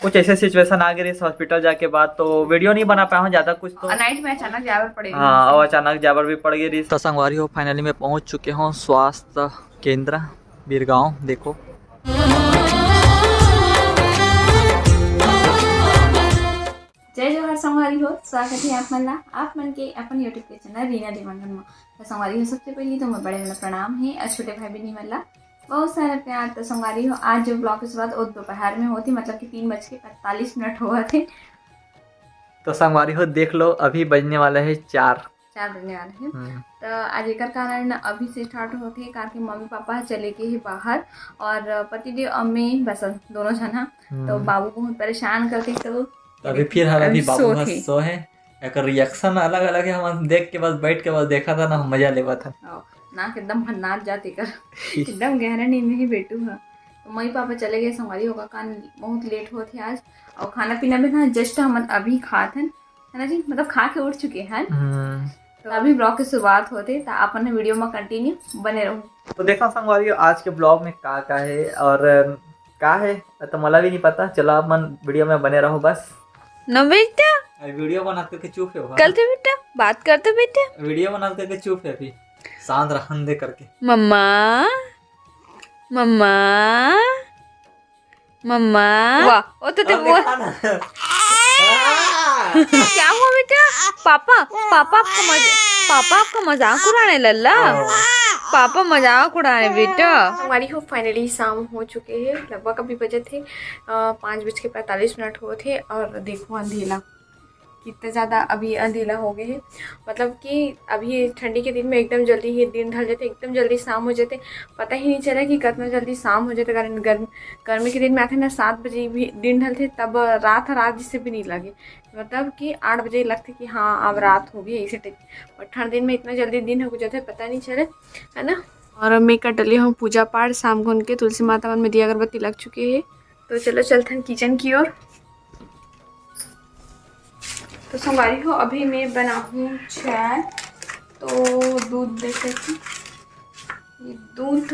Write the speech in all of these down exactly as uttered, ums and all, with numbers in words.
कुछ ऐसे सिचुएशन आ गए रहिस हॉस्पिटल जाके बाद, तो वीडियो नहीं बना पाए हों ज़्यादा कुछ तो। और नाइट में अचानक जाए बर पड़े हाँ, और अचानक जाए बर भी पड़ गए रहिस। तो संगवारी हो, फाइनली मैं पहुंच चुके हों स्वास्थ्य केंद्र बीरगांव। देखो, जय जोहार संगवारी हो, स्वागत है आप मन ला आप मन के अपन YouTube के चैनल रीना देवांगन में। तो संगवारी हो, सबसे पहले तो मैं बड़े वाला प्रणाम है और छोटे भाई बहनी मन ला बहुत सारा प्यार। तो संगवारी हो, आज जो ब्लॉग के शुरुआत वो दोपहर में होती, मतलब कि तीन बज के पैंतालीस मिनट हुआ थे। तो संगवारी हो, देख लो, अभी बजने वाला है चार। चार बजने वाले हैं। हम्म। तो आज एकर कारण अभी से स्टार्ट होते हैं, कारण कि मम्मी पापा चले गए हैं बाहर और पतिदेव अम्मी बस दोनों झन हा। तो हम्म। बाबू बहुत परेशान करते, तो तो अभी फिर हर अभी अभी बाबू सो ह थे। सो है। एकर रिएक्शन अलग अलग है, हम देख के बस बैठ के बस देखा था ना, हम मजा लेवा था। और नाक एकदम भन्नाट जाते कर, एकदम गहरा नींद में ही बेटू है। तो मम्मी पापा चले गए संगवारी होगा, कान बहुत लेट होते आज। और खाना पीना भी ना जस्ट हम अभी खात हन, है ना जी, मतलब खा के उठ चुके हैं। हम्म। तो अभी ब्लॉग की शुरुआत होते, तो अपन वीडियो में कंटिन्यू बने रहो। तो देखा संगवारी हो, आज के ब्लॉग में का का है और अम, का है, तो मला भी नहीं पता। चलो, आप मन वीडियो में बने रहो बस। ना बेटा, अरे वीडियो बनात करके चुप है वो। कल तो बेटा बात करते बेटा। वीडियो बनात करके चुप है अभी, शांत रहन दे करके। मम्मा, मम्मा, मम्मा। वाह, वो तो ते अब वो देखा ना। हाँ। क्या हुआ बेटा? पापा, पापा आपका मज-, पापा आपका मजाक उड़ाने लल्ला। पापा मजाक उड़ाने बेटा। हमारी हो फाइनली शाम हो चुके है, लगभग अभी बजे थे अ, पाँच बज के पैंतालीस मिनट हुए थे। और देखो अंधेला, कितना ज़्यादा अभी अंधेला हो गए है। मतलब कि अभी ठंडी के दिन में एकदम जल्दी ही दिन ढल जाते, एकदम जल्दी शाम हो जाते, पता ही नहीं चला कि कितना जल्दी शाम हो जाते। कारण गर्म गर्मी के दिन में आते ना, सात बजे भी दिन ढलते, तब रात रात जिसे भी नहीं लगे, मतलब कि आठ बजे लगते कि हाँ अब रात हो गई, ऐसे टाइप। और ठंड दिन में इतना जल्दी दिन हो जाते, पता नहीं चले, है ना। और मैं कर डले हूँ पूजा पाठ, शाम को उनके तुलसी माता मन में दिया अगरबत्ती लग चुके हैं। तो चलो चलते हैं किचन की ओर। तो संगवारी हो, अभी मैं बनाऊँ चाय। तो दूध देखे कि ये दूध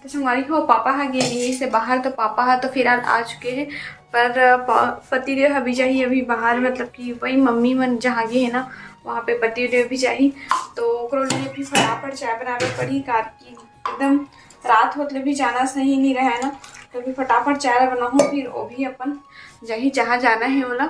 तो संगवारी हो, पापा हा गे रहिस हे बाहर, तो पापा हा तो फिलहाल आ चुके हैं, पर प-, पति देव हा भी जाही अभी बाहर, मतलब कि वही मम्मी मन जहाँ गे है ना, वहाँ पे पति देव भी जाही। तो ओकरो लिए भी फटाफट चाय बनावे पड़ी, कार की एकदम रात होत ले भी जाना सही नहीं रहे ना, तो भी फटाफट चाय बनाऊँ, फिर वो भी अपन जाही जहाँ जाना है ओला।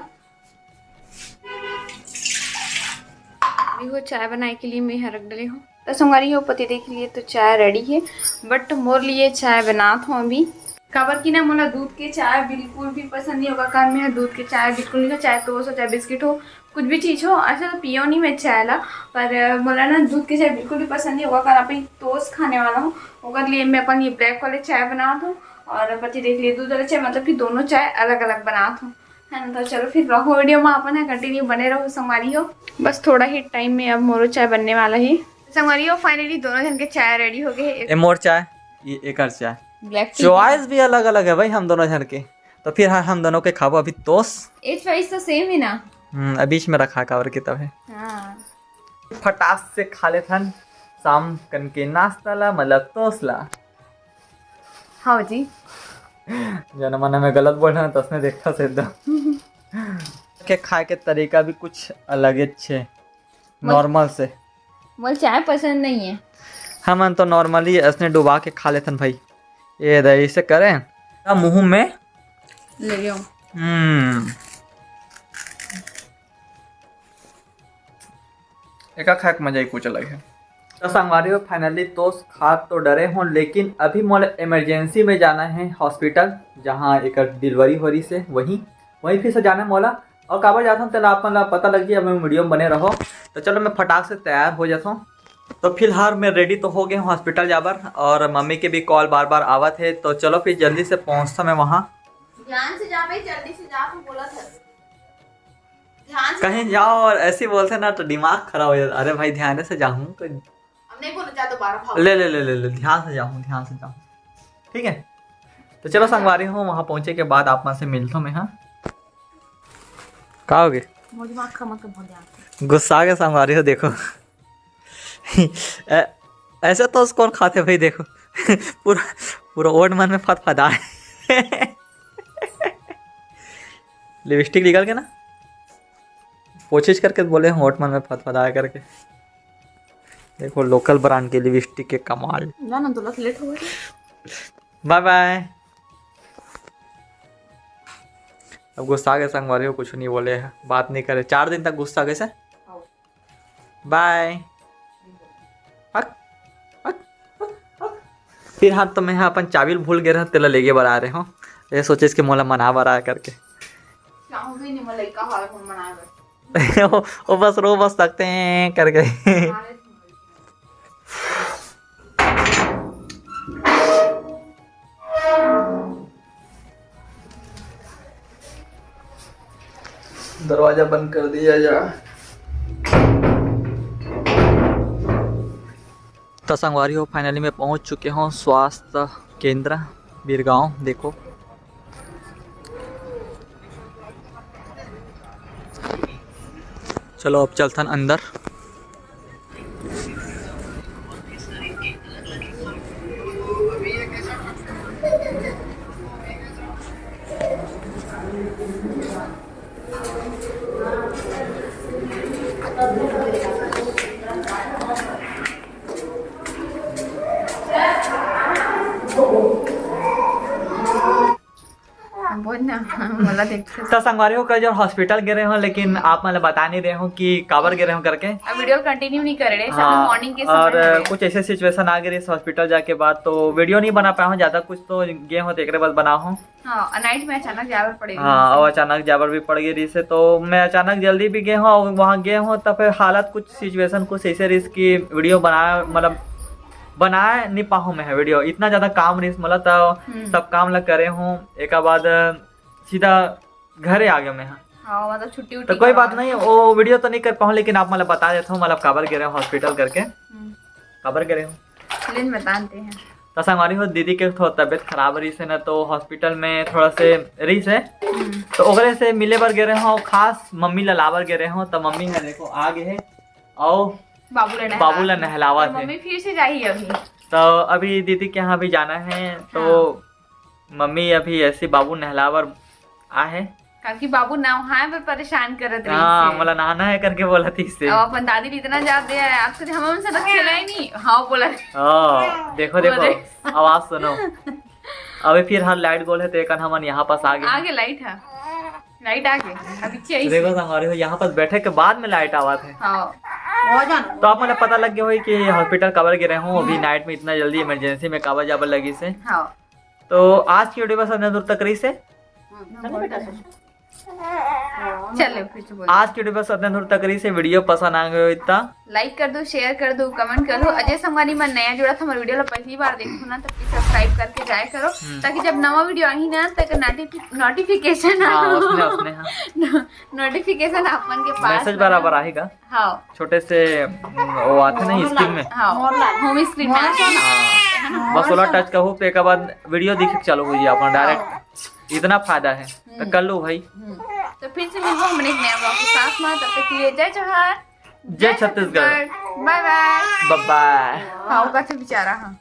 अभी वो चाय बनाए के लिए मैं यहाँ रख डले हूँ। तो संगवारी हो, पति देव के लिए तो चाय रेडी है, बट मोर लिए चाय बनात हूँ अभी। काबर कि ना मोला दूध के चाय बिल्कुल भी पसंद नहीं होगा, कारण मैं दूध के चाय बिल्कुल नहीं, चाहे टोस्ट हो चाहे बिस्किट हो, कुछ भी चीज़ हो, ऐसा तो पियो नहीं मैं चाय ला, पर मोला ना दूध के चाय बिल्कुल भी पसंद नहीं होगा, कारण अपन टोस्ट खाने वाला हूँ, ओकर लिए मैं अपन ये ब्लैक वाले चाय बनात हूँ और पति देव के लिए दूध वाले चाय, मतलब कि दोनों चाय अलग अलग बनात हूँ, है ना। तो चलो फिर रहो वीडियो में अपन है कंटिन्यू बने रहो संगवारी हो। बस थोड़ा ही टाइम में अब मोरो चाय बनने वाला है। संगवारी हो, फाइनली दोनों जन के चाय रेडी हो गए। ए मोर चाय, ये एकर चाय। ब्लैक चॉइस भी अलग अलग है भाई हम दोनों जन के, तो फिर हम दोनों के खाबो अभी टोस्ट। ए चॉइस तो सेम है ना। हम्म, अभी बीच में रखा काबर के तब है। हाँ। फटाक से खा लेथन शाम कन के नाश्ता ला, मतलब टोस्ट ला। हाँ जी। जन मन में गलत बोल रहे हैं, तसने देखता से एकदम। के खाए के तरीका भी कुछ अलग ही छे, नॉर्मल से। मोला चाय पसंद नहीं है। हमन तो नॉर्मली ऐसने डुबा के खा लेथन भाई। ये दे, इसे करें ना मुंह में। ले लो। हम्म। एका खाए के मजा ही कुछ अलग है। तो संगवारी हो, फाइनली टोस्ट खा तो डरे हो, लेकिन अभी मोला इमरजेंसी में जाना है हॉस्पिटल, जहाँ एक डिलीवरी हो रही से, वहीं वहीं फिर से जाना है मोला। और काबर जात हूँ, तेला आप मन ला पता लग जाए, अब वीडियो में बने रहो। तो चलो, मैं फटाक से तैयार हो जाता हूँ। तो फिलहाल मैं रेडी तो हो गया हूँ हॉस्पिटल जाबर, और मम्मी के भी कॉल बार बार आवत है। तो चलो फिर जल्दी से पहुँचता मैं वहाँ। ध्यान से जा भाई, जल्दी से जा, तू बोला था। ध्यान से कहीं जाओ और ऐसे बोलते ना तो दिमाग खराब हो जाता। अरे भाई, ध्यान से जाऊँ तो अब नहीं बोलो, जा दोबारा भाग। ले ले ले ले ले, ध्यान से जाऊँ, ध्यान से जाऊँ, ठीक है। तो चलो संगवारी हो, वहाँ पहुँचे के बाद आप मन से मिलता हूँ मैं। हाँ, का हो गए? मोर दिमाग खराब मत कर, बहुत ध्यान से। गुस्सा आ गया संगवारी हो, देखो। ऐसे तो उसको कौन खाथे भाई? देखो, पूरा पूरा ओट मन में फदफदा है। लिपस्टिक निकल के ना, कोशिश करके बोले हैं ओट मन में फदफदा करके। देखो, लोकल ब्रांड की लिपस्टिक के कमाल। ना ना, तुला लेट हो गया। बाय बाय। अब गुस्सा के संगवारी हो, कुछ नहीं बोले है, बात नहीं करे, चार दिन तक गुस्सा कैसे? बाय। हक, हक, हक, हक। फिर हाँ, तो मैं ह अपन चाबी भूल गए रहा, तेला लेगे बर आ रहे हो। ये सोचे इसके मोला मना बर आया करके। वो, वो बस रो बस सकते हैं करके। दरवाजा बंद कर दिया जा। तो संगवारी हो, फाइनली मैं पहुंच चुके हूँ स्वास्थ्य केंद्र बीरगांव। देखो, चलो अब चलथन अंदर। बोल ना, बोला देख। तो संगवारी हो, कल जो हॉस्पिटल गे रहे हो, लेकिन आप मन ला बता नहीं रहे हो कि काबर गे रहे हो करके। अब वीडियो कंटिन्यू नहीं कर रहे, सब हाँ, मॉर्निंग के और समय है। कुछ ऐसे सिचुएशन आ गई इस हॉस्पिटल जाके बाद, तो वीडियो नहीं बना पाया हूँ ज़्यादा कुछ, तो गे हो तो एक बार बना हूँ। हाँ, और नाइट में अचानक जाए बर पड़े हाँ, और अचानक जाए बर भी पड़ गई रहिस हे, तो मैं अचानक जल्दी भी गे हूँ और वहाँ गे हूँ, तो फिर हालत कुछ सिचुएशन कुछ ऐसे रहिस कि वीडियो बना, मतलब, बना नहीं पाहूँ मैं वीडियो, इतना ज़्यादा काम रहिस, मतलब, तो हम्म। सब काम ला करे हूँ, एक बाद सीधा घरे आ गया मैं। हाँ, मतलब, छुट्टी उट्टी तो कोई बात नहीं, वो वीडियो तो नहीं कर पाऊँ, लेकिन आप, मतलब, बता देता हूँ, मतलब, काबर गे रहे हो हॉस्पिटल करके। हम्म। काबर गे रहे हो? लेन बताते हैं। तो संगवारी हो, दीदी के थोड़ा तबीयत खराब रहिस हे ना, तो हॉस्पिटल में थोड़ा से रहिस हे, हम्म। तो ओकरे से मिले बर गे रहे हो, खास मम्मी ला लाबर गे रहे हो, तो मम्मी है देखो आ गए है, और बाबू ला बाबू ला नहलावत है। मम्मी फिर से जाही अभी। तो अभी दीदी के यहाँ भी जाना है, तो हाँ। मम्मी अभी ऐसे बाबू नहलावर आ है। काकि बाबू नहाए बर परेशान करत रहिस हाँ, हे। मोला नहाना है करके बोलत रहिस हे। अब अपन दादी ला इतना ज्यादा दे आया, आज कभी हम हमसे तो खेला ही नहीं। हाँ, बोला। हाँ, देखो, देखो, आवाज सुनो। अभी फिर हर लाइट गोल है, तो एकन हमन यहाँ पास आ गए। आगे लाइट है, लाइट आगे। अभी तो देखो, संगवारी हो, यहाँ पास बैठे के बाद में लाइट आवत है। हाँ। तो आप मन ला पता लग गया होही कि हॉस्पिटल काबर गे रहे हो, अभी नाइट में इतना जल्दी इमरजेंसी में काबर जाबर लगिस हे। हाँ। तो आज की वीडियो बस इतना दूर तक रहिस हे। चलो, फिर से बोलो। आज की वीडियो बस इतना दूर तक रहिस हे। वीडियो पसंद आ गए हो इतना लाइक कर दो, शेयर कर दो, कमेंट कर दो। अजय संगवारी मन नया जुड़ा था हमारे वीडियो ला पहली बार देखो ना, तो प्लीज सब्सक्राइब करके जाया करो, हम्म। ताकि जब नवा वीडियो आही ना, तक नोटिफिकेशन हाँ, उसने, उसने, हाँ। नोटिफिकेशन आप मन के पास मैसेज बराबर आही का। हाँ। छोटे से, हम्म, वो आथे ना स्क्रीन में। हाँ, होम स्क्रीन में आथे ना। हाँ, बस ओला टच करो, पे के बाद वीडियो दिखे चालू हो जाए अपन डायरेक्ट। इतना फायदा है, तो हम्म। कर लो भाई। हम्म। तो फिर से मिलबो हमन एक नया ब्लॉग के साथ में, तब तक के लिए जय जोहार, जय छत्तीसगढ़। बाय बाय। बाय बाय। हाँ, वो कथे बेचारा, हाँ।